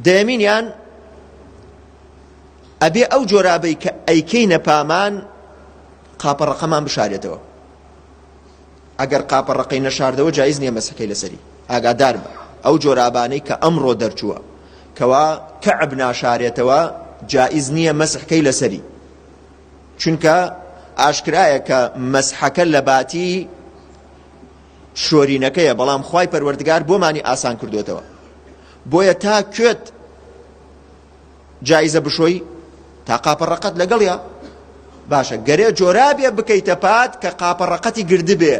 دەیەمینیان ئەبێ ئەو جۆرابەی کە ئەیکەینە پامان قاپە ڕەقەمان بشارێتەوە. ئەگەر قاپە ڕەقەی نەشاردەوە جایز نییە مەسحکەی لەسەری. ئاگادار بە ئەو جۆرابانەی کە ئەمڕۆ دەرچووە کەوا کەعب ناشارێتەوە جائز نییە مەسحکەی لەسەری. چونکە ئاشکرایە کە مەسحەکە لە باتی شۆرینەکەیە بەڵام خوای پەروەردگار بۆمانی ئاسان کردوێتەوە بۆیە تا کوێت جایزە بشۆی تا قاپە ڕەقەت لەگەڵیا باشە گەرێ جۆرابێ بکەیتە پات کە قاپە ڕەقەتی گردبێ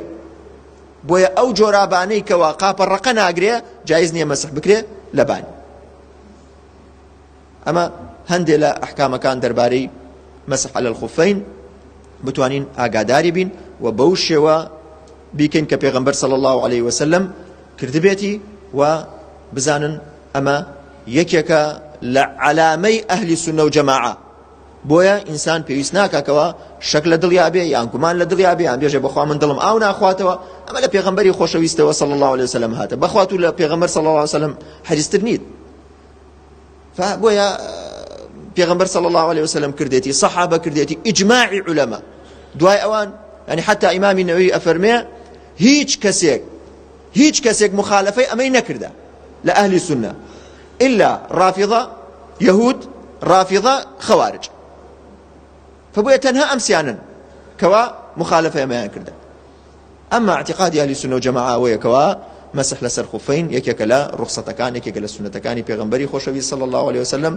بۆیە ئەو جۆرابانەی کەوا قاپە ڕەقە ناگرێ جایز نییە مەسح بکرێ لەبانی ئەمە هەندێ لە ئەحکامەکان دەربارەی مەسح علی الخفین بتوانین ئاگاداری بین و بەو شێوە بیکەین کە پێغەمبەر صلی الله علیه وسلم کردبێتی و بزانن ئەمە یەکێکە لە عەلامەی ئەهلی سوننە و جەماعە بۆیە ئینسان پێویست ناکاکەوە شەک لە دڵیا بێ یان گومان لە دڵیا بێ یان بێژێ بەخوا من دڵم ئاو ناخواتەوە ئەمە لە پێغەمبەری خۆشەویستەوە صلی الله علیه وسلم هاتە بەخوا تو لە پێغەمبەر صلی الله علیه وسلم حەریستر نیت بۆیە پێغەمبەر صلی الله علیه وسلم کردێتی صحابە کردێتی ئیجماعی علەما دوای ئەوان یعنی حتی ئیمامی نەوەوی ئەفەرمێ هیچ کەسێک هیچ کەسێک مخالفەی ئەمەی نەکردە لە ئەهلی سوننە ئیلا ڕافیضە یەهود ڕافیضە خەوارج فبۆیە تەنها ئەم سیانن کەوا مخالفە ئەمەیان کردە ئەمما اعتقادی ئەهلی سوننە و جەماعە ئەوەیە کەوا مەسح لەسەر خوفەین یەکێکە لە ڕوخسەتەکان یەکێکە لە سوننەتەکانی پێغەمبەری خۆشەویست صلی الله علیه وسلم.